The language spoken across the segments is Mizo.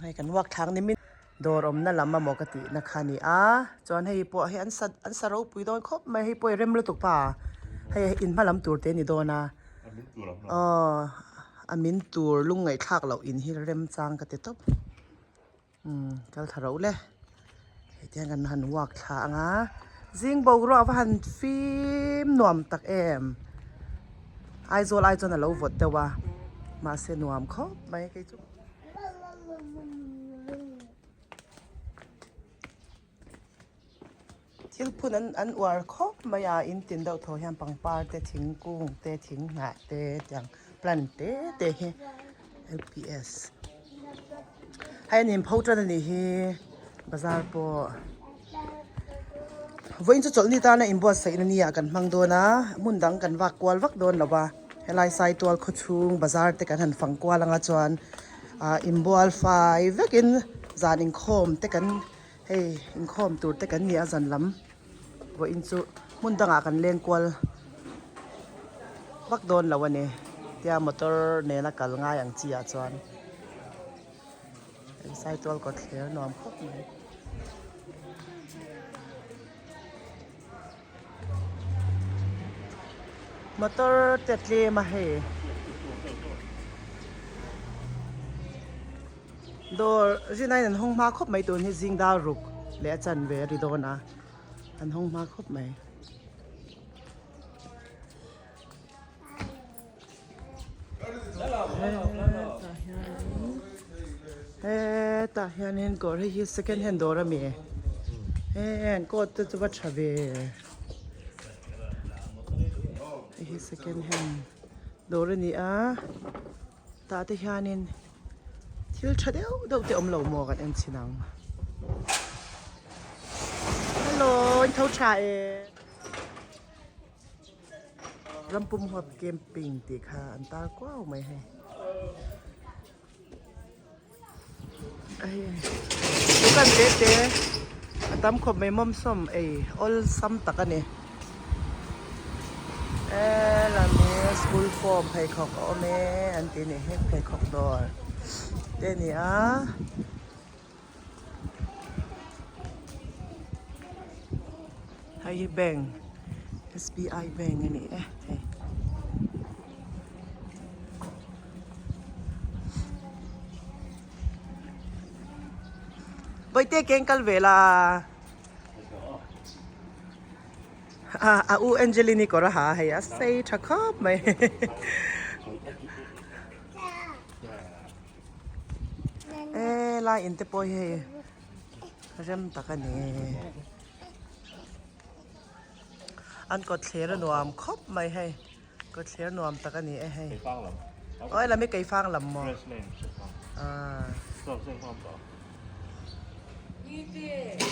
Hei kan walk thlak ni min dawr awmna lam amaw ka tih na kha a ni a chuan hei pawh hei an sa an sa ropui dawn khawp mai hei pawh i rem lutuk pa hei in hma lam tur te a ni dawn a aw a min tur lungngaihthlak loh in hi rem chang ka ti tawp. Umm kal thla rauh le heti hian kan han walk thla ang a zing boruak va han fim nuam tak em Aizawl ai chuan a lo vawt deuh a mahse nuam khawp mai kei chu. Thil phun an an uar khawp mai a in tin deuh thaw hian pangpar te thingkung te thinghnah te tiang plant te te hi L P S hei an inpho tan a nih hi bazar pawh vawiin chu chawlhni tana inbuatsaih na ni ah kan hmang dawn a hmun dang kan vak kual vak dawn lo va helai saitual khaw chhung bazar te kan han fang kual anga chuan ah inbual fai vekin zan inkhawm te kan. Hei inkhawm tur te kan ni a zan lam vawiin chu hmun dangah kan leng kual vak dawn lo a ni tia motor nena kal ngai ang chi ah chuan hei saitual kawt thler nuam khawp mai. Motor te tlem a hei. Dawr rinaiin an hawng hma khawp mai tun hi zing dar ruk leh a chanve a ri dawn a an hawng hma khawp mai. Hetah hianin kawr hei hi second hand dawr a mi he an coat te chu va tha ve hei hi second hand dawr a ni a tah te hianin thil tha deuh deuh te awm lo maw kan en chhin ang hello in tho tha e. Rampum huap camping tih kha an tar kuau mai hei. Dukan te te a tam khawp mai mawm sawm ei awlsam tak a ni. Helami school form pheikhawk a awm e an ti a ni hi pheikhawk dawr te a ni a. Hei hi bank S B I bank a ni e hei. Bawihte keng kal ve la a u Angeline i kawr a ha a hei a sei tha khawp mai. E lai in te pawh hi hei rem tak a ni an kawtthler a nuam khawp mai hei kawtthler nuam tak a ni e hei aw helam hi keifang lam maw ah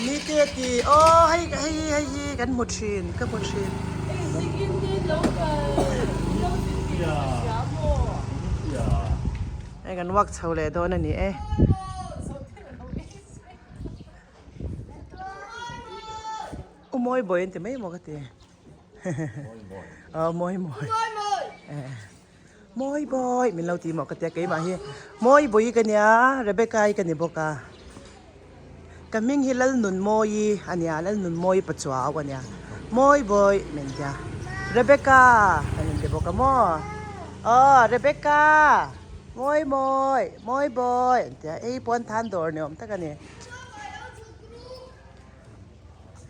mite ti aw hei hei hei hi kan hmu thin ka hmu thin. Hei kan walk chho leh dawn a ni e. U mawi bawi an ti mai maw ka ti. Aw mawi mawi. Mawi bawi min lo ti maw ka tia keimah hi mawi bawi ka nia Rebecca i ka ni bawk a. Ka hming hi Lalnunmawi a nia, Lalnunmawi Pachuau a nia. Mawi bawi min tia. Rebecca a min ti bawk a maw? Aw Rebecca! Mawi mawi, mawi bawi an tia. Ei pawn than dawr ni awm tak a ni.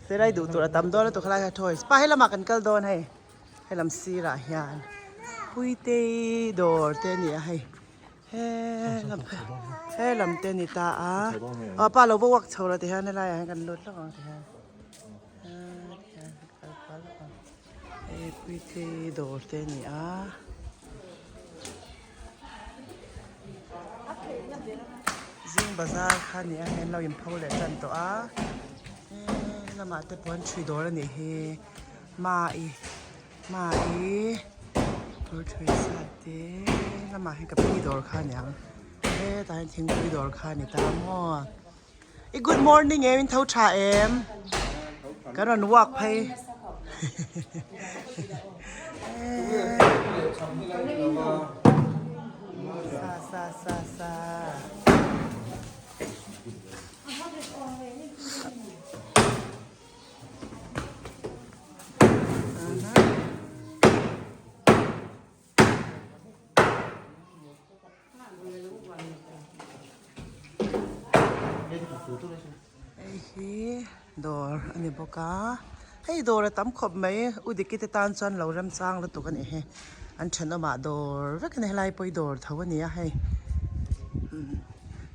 Silai duh tur a tam dawn lutuk helai kha toys. Pa helamah kan kal dawn hei. Helam sirah hian Puitei dawr te a ni a hei. He lam te ni ta a aw pa lo va walk chho la ti hian helai ah hian kan lut lawk ang ti hian ti hian kan kal kual lawk ang hei puitei dawr te a ni a. Zing bazar kha a ni a hei an lo inpho leh tan tawh a he lamah te pawh an ṭhui dawr a nih hi mai. Hmai kawr thui sa te lamah hian ka pi dawr kha a niang hetah hian thingpui dawr kha a ni ta maw i good morning em in tho tha em kan rawn walk phei sa sa sa sa. Hei hi dawr a ni bawk a, hei dawr a tam khawp mai u Diki te tan chuan lo remchang lutuk a nih hi an thenawmah dawr vek a ni helai pawh hi dawr tho a ni a hei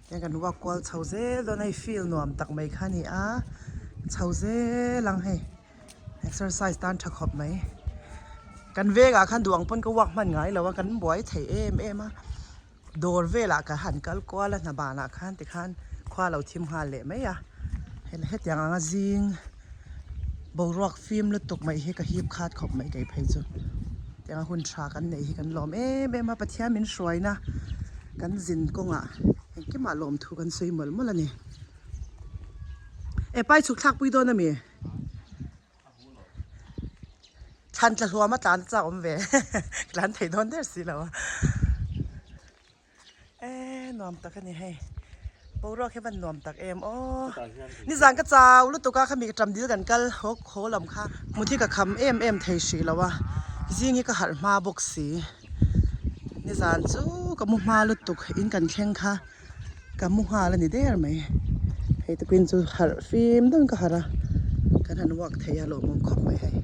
tihian kan walk kual chho zel dawn a hei field nuam tak mai kha a ni a chho zel ang hei. Exercise tan tha khawp mai. Kan vengah khan duh ang pawn ka walk hman ngai lo a, kan buai thei em em a. Dawr velah ka han kal kual a hna banah khan tikhan khua lo thim nghal leh mai a. Hetiang anga zing boruak fim lutuk mai hi ka hip khat khawp mai kei phei chu. Tianga hun tha kan neih hi kan lawm em em a, Pathian min hruaina kan zin kawngah engkimah lawmthu kan sawi mawlh mawlh a ni. E pai chhuk thlak pui dawn ami? Thlan tla hluam a tlan chak awm ve tlan thei dawn der si lo a e nuam tak a ni hei boruak hi a van nuam tak em aw nizan ka chau lutuk a khami ṭam dil kan kal haw haw lam kha hmu hi ka kham em em thei hrih lo a zing hi ka harh hma bawk si nizan chu ka mu hma lutuk in kan thleng kha. Ka mu nghal a ni der mai. Hei tukin chu harh fim deuhin ka harh a, kan han walk thei a lawmawm khawp mai hei.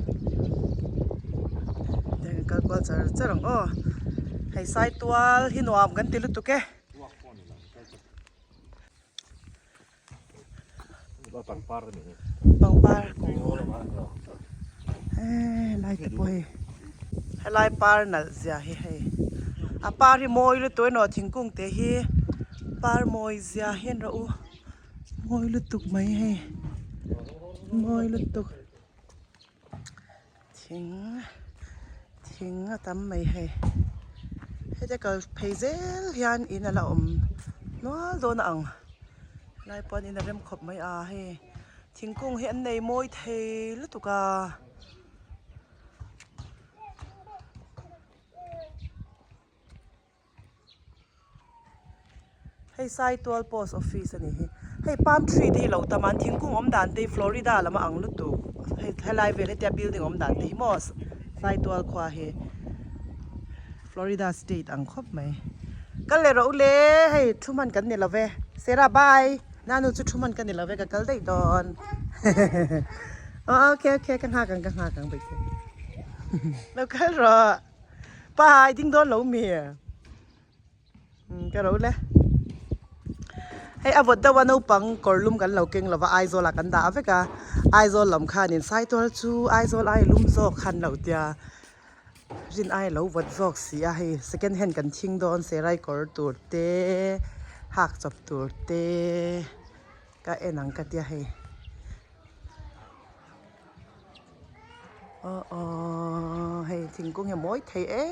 Tiang kan kal kual char char ang aw. Hei sai tual hi nuam kan ti lutuk e. Pangpar helai te pawh hei helai par nalh zia hi hei a par hi mawi lutuk emaw thingkung te hi par mawi zia hian rawh u mawi lutuk mai hei mawi lutuk. Thing thing a tam mai hei hetia kal phei zel hian in a la awm nual dawn a ang helai pawh in a rem khawp mai a hei thingkung hi an nei mawi thei lutuk a. Hei Saitual post office a ni hi. Hei palm tree te hi lo tam a, an thingkung awm dan te hi Florida lam a ang lutuk. Hei helai vel hetia building awm dan te hi maw Saitual khua hi Florida state ang khawp mai. Kal leh rawh u le, hei thu hman kan ni lo ve. Sarah bye, nanu chu thu hman ka ni lo ve ka kal daih dawn. Aw okay okay ka nghak ang ka nghak ang baihte. Lo kal rawh. Pa i ding dawn lo mi? Ka ro le. Hei a vawt deuh a naupang kawr lum kan lo keng lova Aizawl ah kan dah vek a. Aizawl lam khanin Saitual chu Aizawl ai lum zawk khan lo tia rin ai lo vawt zawk si a hei second hand kan thing dawn serai kawr tur te hak chawp tur te ka en ang ka tia hei. Aw aw hei thingkung hi a mawi thei e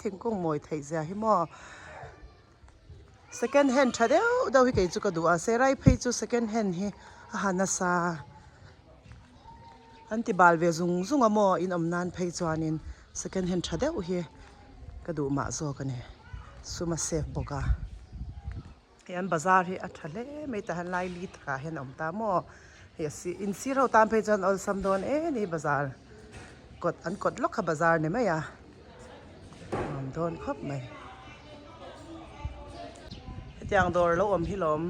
thingkung mawi theih zia hi maw second hand tha deuh deuh hi kei chu ka duh a serai phei chu second hand hi a ha nasa an ti bal ve zung zung a maw in awm nan phei chuanin second hand tha deuh hi ka duh mah zawk a ni sum a save bawk a. Hei an bazar hi a tha hle mai tah hian laili takah hian a awm ta maw hei a si in sir ho tan phei chuan awlsam dawn em ni bazar kawt an kawt lawk kha bazar ni mai a nuam dawn khawp mai hetiang dawr lo awm hi lawm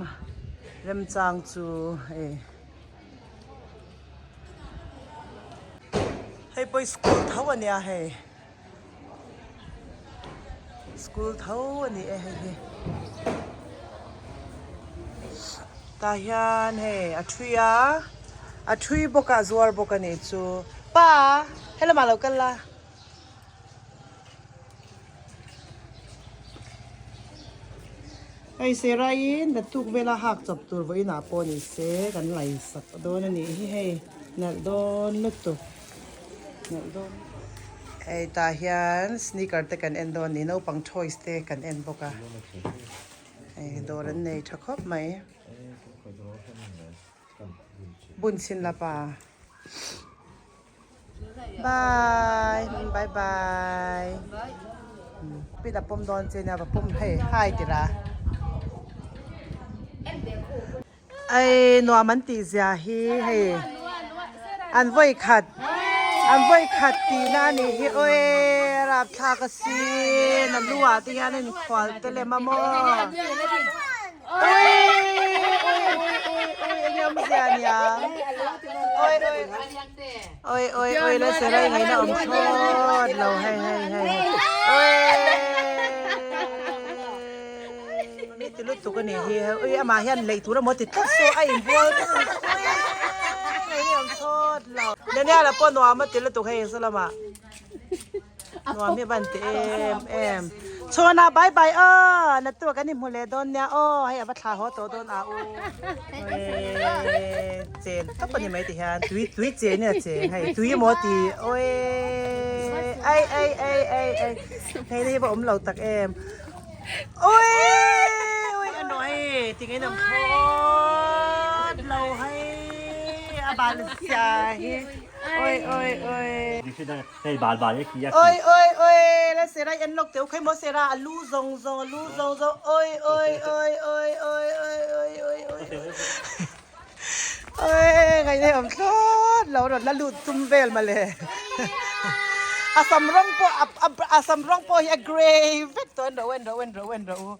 remchang chu hei hei pawh hi school tho a nia hei. School tho a ni e hei hi tah hian hei a thui a a thui bawk a a zuar bawk a nih chu pa helamah lo kal la. Hei seraiin naktuk vela hak chawp tur vawiinah pawh ni se kan laisak dawn a nih hi hei nalh dawn lutuk. Hei tah hian sneaker te kan en dawn a ni naupang toys te kan en bawk a hei dawr an nei tha khawp mai bun chhin la pa bye bye bye pin a pawm dawn che nia va pawm hei hai tira Ei nuam an tih zia hi hei an vawi khat an vawi khat tihna a nih hi awi rapthlak a sin a lu ah te hian a inkhual te lem a maw ui ui ui ui ui. nia. Oi oi oi oi oi la serai ngaihna awm thlawt lo hei hei hei oi mi ti lutuk a nih hi ui amah hian lei tur emaw ti tlat saw a inbual tlat ui ngaihna awm thlawt lo Daniel-a pawh nuam a ti lutuk hei saw lamah. Nuam hi van ti em em. Chhuana bye bye aw na tu kan i hmu leh dawn nia aw hei a va thla haw tawh dawn a u chen tawp a ni mai ti hian tui tui chen in a cheng hei tui emaw ti awi ai ai ai ai ai hei hi va awm lo tak em awi awi a nuai tinge nam phawt lo hei a bal sia hi oi oi oi. Oi oi oi la sera en lawk teh u khawi maw sera a lu zawng zawng a lu zawng zawng oi oi oi oi oi oi oi oi oi oi ngaihna awm thlawt lo rawn la lut tum vel mawle a sam rawng pawh a sam rawng pawh hi a grey vek tawh en rawh u en rawh u en rawh u en rawh u.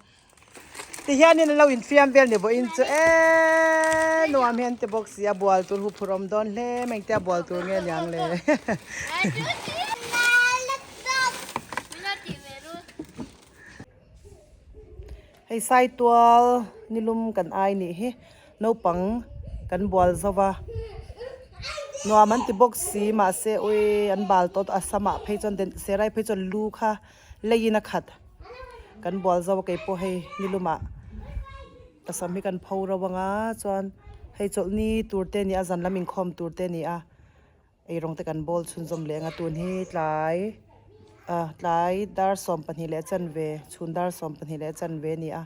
Ti hianin an lo infiam vel ni vawiin chu eee nuam hian ti bawk si a bual tur hu phur awm dawn hle mai engtia bual tur nge niang le. Hei saitual nilum kan ai nih hi naupang kan bual zo va nuam an ti bawk si mahse ui an bal tawt a samah phei chuan serai phei chuan lu kha leiin a khat kan bual zo a kei pawh hei nilumah ka sam hi kan pho ro anga chuan hei chawlhni tur te a ni a zan lam inkhawm tur te a ni a eirawng te kan bawl chhunzawm leh anga tun hi tlai ah tlai dar 12 leh chanve chhun dar 12 leh chanve a ni a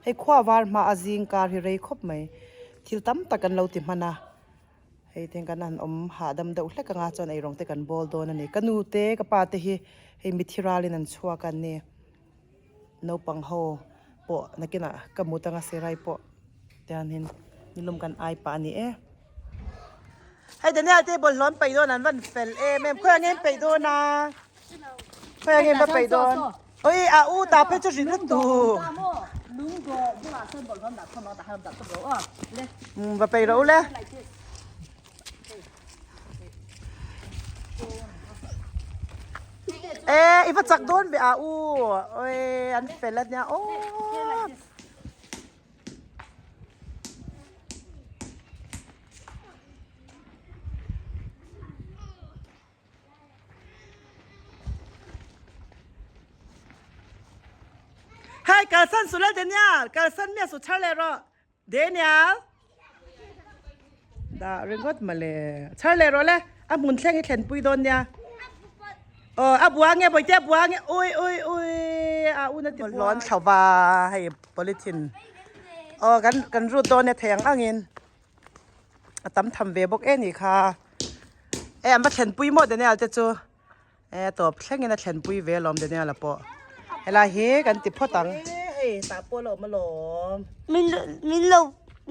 hei khua var hma a zing kar hi rei khawp mai thil tam tak kan lo ti hman a. Hei te kan han awm hahdam deuh hlek anga chuan eirawng te kan bawl dawn a ni. Ka nu te ka pa te hi hei mithi ralin an chhuak a ni. Naupang ho pawh nakinah ka mut anga sirai pawh tiangin nilum kan ai pah a ni e. Hei Daniel te bawlhhlawh an peih dawn an van fel em em khawiah nge an peih dawn a khawiah nge an va peih dawn oi a u ta phei chu ri lutuk va peih rawh u le. E i va chak dawn ve a u oi an fel a nia aw. Hei kalsan suh la Daniel kalsan miah suh chhar leh rawh Daniel dah ringawt mawle chhar leh rawh le a hmun thleng hi thlen pui dawn nia aw a bua nge bawihte a bua nge ui ui ui a un a ti hlawn thlo va hei polythene aw kan kan rut dawn nia thei ang angin a tam tham ve bawk e nih kha e an va thlenpui maw Daniel te chu e a tawp thlengin a thlenpui ve alawm Daniel a pawh helai hi kan ti phawt ang hei tah pawh a la awm alawm min min lo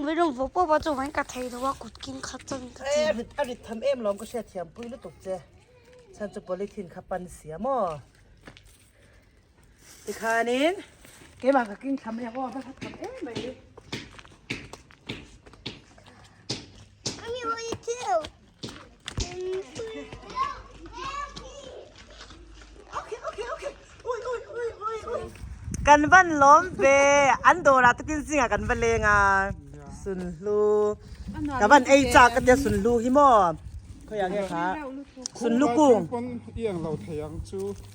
min rawn vawk pawp a chuan ka thei lo a kut king khat chuan ka e a rit tham em lawm ka hriat thiam pui lutuk che chhan chu polythene kha pan sia maw Tikhanin keimah ka king thla mai ang aw va hla tham em mai. Kan van lawm ve an dawrah te tin zingah kan va leng a sunhlu ka van ei chak ka tia sunhlu hi maw khawiah nge kha sunhlu kung.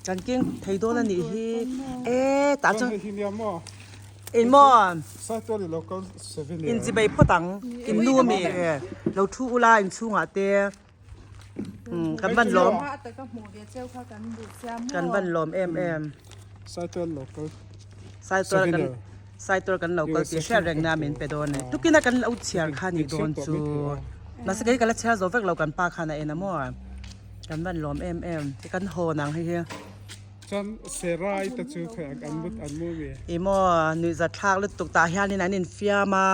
Kan keng thei dawn a nih hi e tah chuan in maw in chi bei phawt ang in nu ami lo thu ula in chhungah te kan van lawm kan van lawm em em saitual kan saitual kan lo kal tih hriat reng na min pe dawn a ni tukina kan lo chhiar kha ni dawn chu mahse kei ka la chhiar zo vek lo kan pa khan a en a maw. Kan van lawm em em ti kan hawn ang hei hi. Chuan Serai te chu khawi an mut an mu mi. I maw nuihzat thlak lutuk tah hianin an infiam a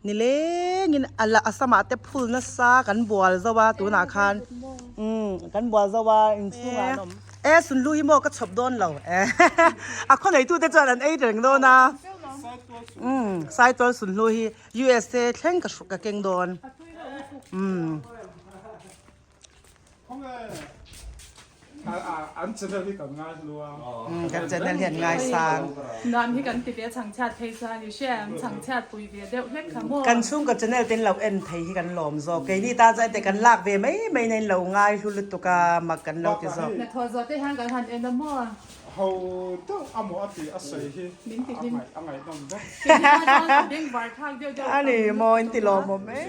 nilengin a la a samah te phul nasa kan bual zo a tunah khan umm kan bual zo a inchhungah an awm. E sunhlu hi maw ka chhawp dawn lo e a khaw neitute chuan an ei reng dawn a umm saitual sunhlu hi USA thleng ka keng dawn. Umm. An channel hi kan ngai hlu a. Umm kan channel hi an ngai sang. Nuam hi kan ti ve chhangchhiat phei chuan i hria em? Chhangchhiat pui ve deuh hlek kha maw? Kan chhungkaw channel te in lo en thei hi kan lawm zawk. Keini tan chuan heti kan lak ve mai mai na in lo ngai hlu lutuk a mak kan lo ti zawk. Hnathawh zawh te hian kan han en a maw? Ho deuh a maw a ti a sawi hi a ngaihnawm vek. Keini tan chuan a bengvar thlak deuh deuh A ni maw in ti lawmawm em?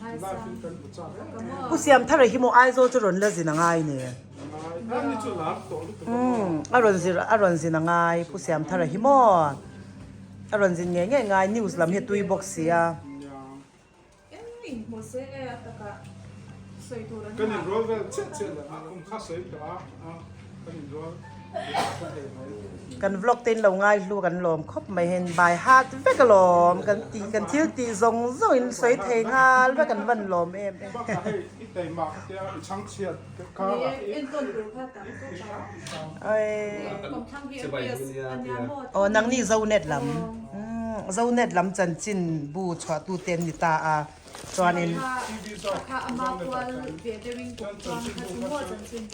Live in kan hmu chak em. Pu Siamthara hi maw Aizawl chu rawn la zin a ngai ni. Umm a rawn zir a rawn zin a ngai Pu Siamthara hi maw a rawn zin ngei ngei ngai news lam hi a tui bawk sia. Kan inrual vel chiah chiah leh a kum kha sawi tawh a kan inrual Kan vlog te in lo ngai hlu kan lawm khawp mai hen by heart vek alawm kan tih kan thil tih zawng zawng in sawi thei nghal vek an van lawm em em. Bakah hei i taima ka tia i chhangchhiat kha Aw nangni Zonet lam Zonet lam chanchin bu chhuah tu te an ni ta a chuanin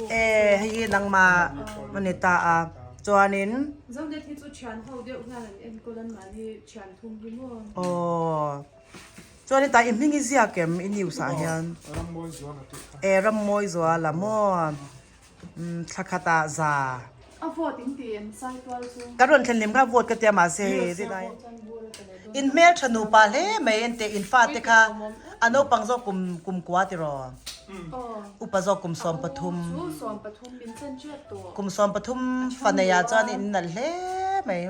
e hei hi nangmah a ni ta a chuanin aw. Chuan hetah i hming i ziak em i news ah hian? E Rammawi Zuala maw? Umm thla khat ah za. A vote in ti em sai tual chu. Kan rawn thlen hlim kha vote ka tia mahse hei rin ai. In hmeltha nupa hle mai ente in fate kha a naupang zawk kum kum kua tiraw? Upa zawk kum 13. Kum 13 fa nei ah chuan in nalh hle mai.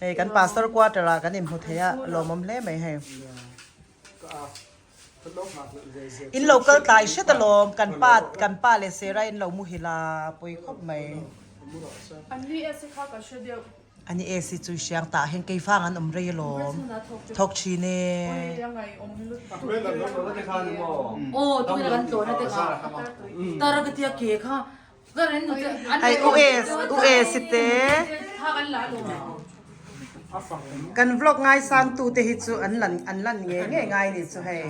Hei kan pastor quarter ah kan inhmu thei a lawmawm hle mai hei. In lo kal tlai hret alawm kan pa kan pa leh Sarah in lo muhil a pawi khawp mai. Ani AC chu i hriang tah hian keifang an awm rei alawm thawk thin e. Hei US US te kan vlog ngaisang tu te hi chu an lan an lan nge nge ngai ni chu hei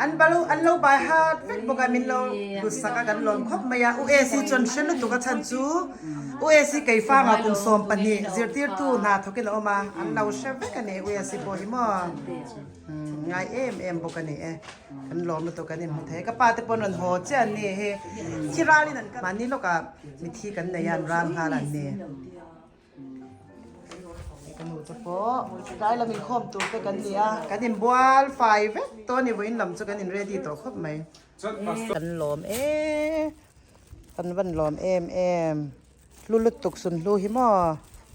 an balo an lo bai hat vek bawk a min lo hlut sak a kan lawm khawp mai a US hi chuan hre lutuk a chhan chu US hi keifanga kum 12 zirtirtu hna thawkin a awm a an lo hre vek a ni US hi pawh hi maw ngai em em bawk a ni e. Kan lawm lutuk kan inhmu thei. Ka pa te pawn rawn haw chiah an ni hi. Thi ralin an kal. Mahni lawkah mithi kan nei a, an ral nghal an ni. Ka nu te pawh tlai lam inkhawm tur te kan ni a, kan inbual fai vek tawh a ni. Vawiin lam chu kan in ready tawh khawp mai. Kan lawm e, kan van lawm em em. Hlu lutuk sun hlu hi maw.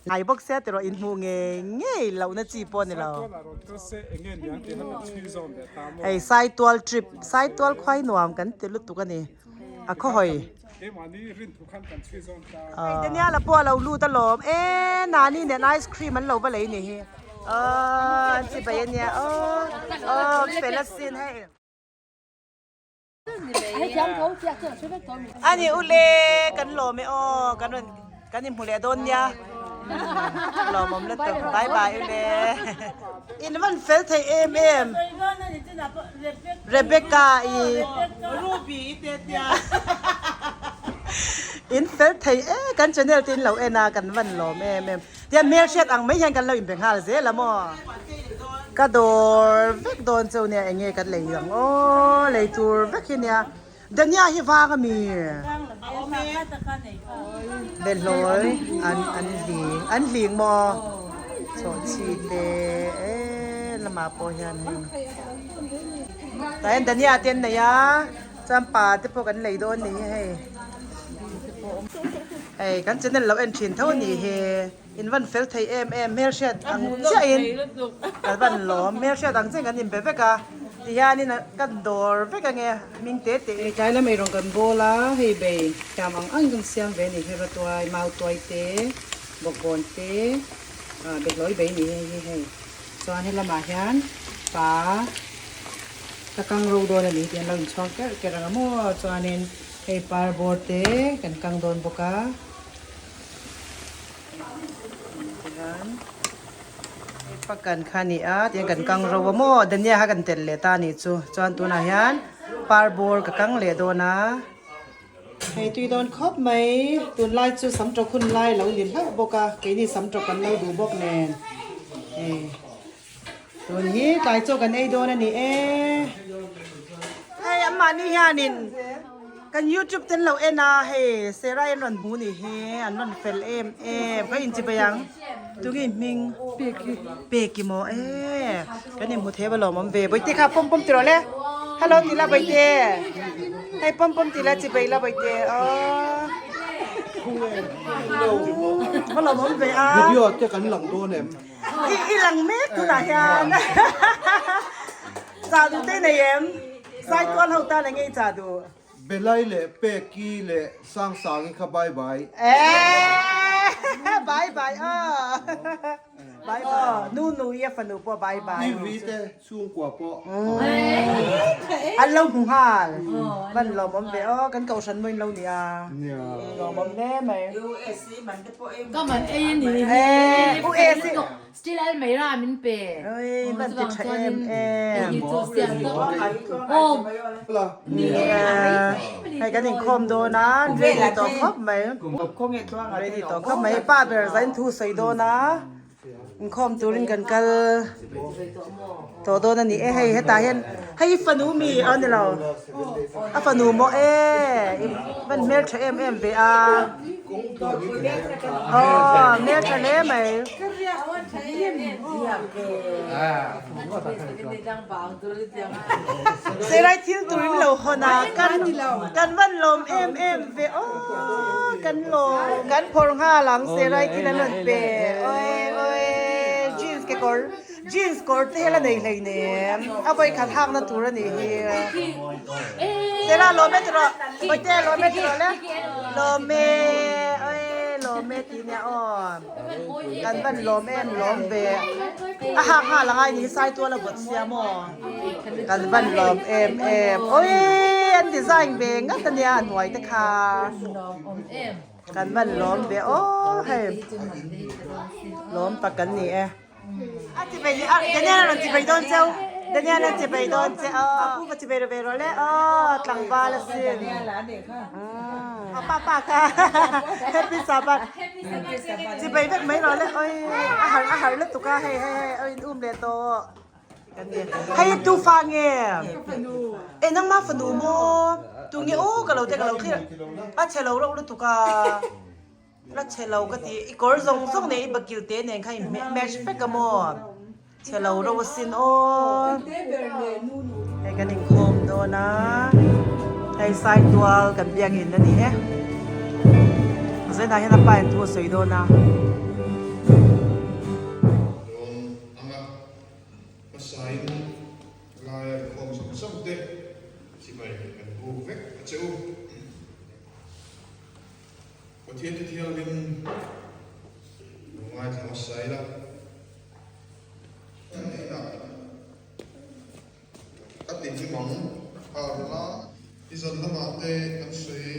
Ngai bawk sia tiraw in hmuh ngei ngei lohna chi pawh a ni lo. Hei Saitual trip, Saitual khuai nuam kan ti lutuk a ni. A khawhawi. Hei Daniel-a pawh a lo lut alawm. E Nani nen ice cream an lo va lei ni hi. Aw an chibai a nia aw aw fel asin hei. A ni ule kan lawm e aw kan rawn kan inhmu leh dawn nia lawmawm lutuk bye bye ule in van fel thei em em Rebecca i in fel thei e kan channel te in lo en a kan van lawm em em. Tiang hmelhriat ang mai hian kan lo inbe nghal zel a maw? Ka dawr vek dawn cheu nia enge kan lei ang aw lei tur vek hi nia Dania hi vang ami Behlawi an an hling an hling maw chawhchhi te e lamah pawh hian hei tah hian Dania te an nei a chuan pa te pawh kan lei dawn ni hi hei. Hei kan channel lo en thin tho a nih hi in van fel thei em em hmelhriat ang chiah in kan van lawm hmelhriat ang chiah in kan inbe vek a ti hian in kan dawr vek ange hming te te in. Tlai lam eirawng kan bawl a hei bei thiam ang ang kan siam ve a nih hi ratuai mau tuai te bawkbawn te ah behlawi bei a nih hi hei hei chuan he lamah hian pa ka kang ro dawn a nih hi tih an lo inchhuang kerh kerh ang a maw chuanin. Hei par bawr te kan kang dawn bawk a tihian hei Pakan kha ni a tiang kan kang ro a maw Dania kha kan telh leh ta a nih chu chuan tunah hian par bawr ka kang leh dawn a. Hei tui dawn khawp mai tunlai chu sam tawk hun lai lo ni hlauh bawk a keini sam tawk kan lo duh bawk nen hei tun hi tlai chaw kan ei dawn a ni e. Hei anmahni hianin kan youtube te an lo en a hei Sarah in rawn hmu nih hi an rawn fel em em ka inchibei ang tunge hming Peki maw e kan inhmu thei va lawm awm ve Bawihte kha pawm pawm tiraw le hello ti la Bawihte hei pawm pawm ti la chibei la Bawihte aww va lawm awm ve a Video te kan lang dawn em? I i lang mek tunah hian chah duh te nei em? Saitual ho tan enge i chah duh? Belai leh Peki leh Sangsangi kha bye bye. Eeeeee bye bye aw bye bye nu nu i a fanu pawh bye bye. TV te chhungkua pawh. An lo hmu nghal van lawmawm ve aw kan kohhran maw in lo nia lawmawm hle mai. Ka man ei a ni. Eee u e si. Still al mai ra min pe. Oi van ti tha em em. Hei kan inkhawm dawn a ready tawh khawp mai. Ready tawh khawp mai pa ber zain thu sawi dawn a inkhawm turin kan kal tawh dawn a ni e hei hetah hian hei fanu mi a ni lo a fanu maw e van hmeltha em em ve a. Aw hmeltha hle mai. Serai thil tur in lo hawn a kan kan van lawm em em ve aw kan lawm kan phawrh nghal ang serai thil an rawn pe awi awi jeans kekawr jeans kawr te hian a nei hleinem a vawikhat hakna tur a nih hi Sera lawm e tiraw Bawihte lawm e tiraw le lawm e awi lawm e tih nia aw. Kan van lawm em lawm ve a hak nghal angai ni sai tual a vawt sia maw kan van lawm em em oi an design ve ngat ania a hnuai te kha kan van lawm ve aw hei lawm tak kan ni e. A ti bei a Daniel a rawn ti bei dawn cheu Daniel a ti bei dawn che aw a pu va ti bei ve rawh le aw tlangval a sin a pa pa kha happy sabat ti bei vek mai rawh le oi a har a har lutuk a hei hei hei oi in um leh tawh hei tu fa nge e nangma fanu maw tu nge aw ka lo te ka lo thlir a chhe lo reuh lutuk a. La chhe lo ka ti, i kawr zawng zawng nen i bakil te nen kha i match vek a maw? Chhe lo reuh asin aw. Hei kan inkhawm dawn a, hei Saitual kan biakinn a ni e. Zainah hian a pa in thu a sawi dawn a. Dawn anga hmasain laia inkhawm zawng zawng te chibai kan buk vek a che u. Pathian chu thianghlim lo ngaithla hmasa ila, kan inah ka ti hlim ang a rawn a. I zan lamah te kan sawi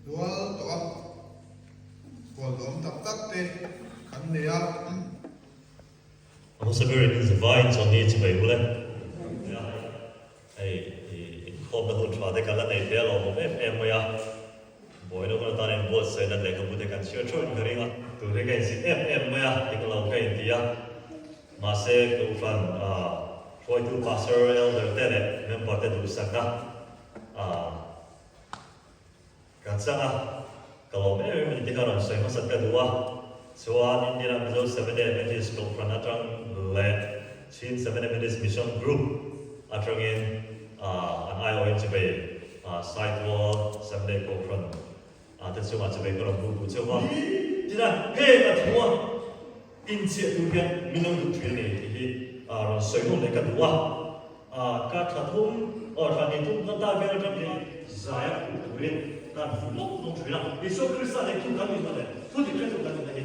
nual tawh a, hual duam tak tak te kan nei a. A hmasa berin in zavaiin chawlhni chibai ule. Hei inkhawmna hun tha te kan la nei hle alawm awm em em mai a, buaina hun atan inbuatsaihna lehkhabu te kan chhiar theuhin ka ring a. Tun hi ka insit em em mai a, eng lo ka inti a, mahse Kohhran hruaitu Pastor, Elder te leh member te duhsakna Ka chang a, ka lawm em em a ni te kha rawn sawi hmasat ka duh a, chuan India ram Mizo Seventh Day Adventist Kohhran atang leh Chin Seventh Day Adventist Mission Group atangin an aiawhin chubei Saitual Seventh Day Kohhran te chungah chubei ka rawn buk duh cheu a. Tina, heng a thu a inchiah tur hian min lo duh thin a ni tih hi rawn sawi nawn leh ka duh a. Ka tha thum aw tha ni thum kha ta vel atang hian zai a khuh turin kan fuh lawk lawk thin a, Isua Krista nei tu kan nihna leh thu dik hretu kan nihna hi.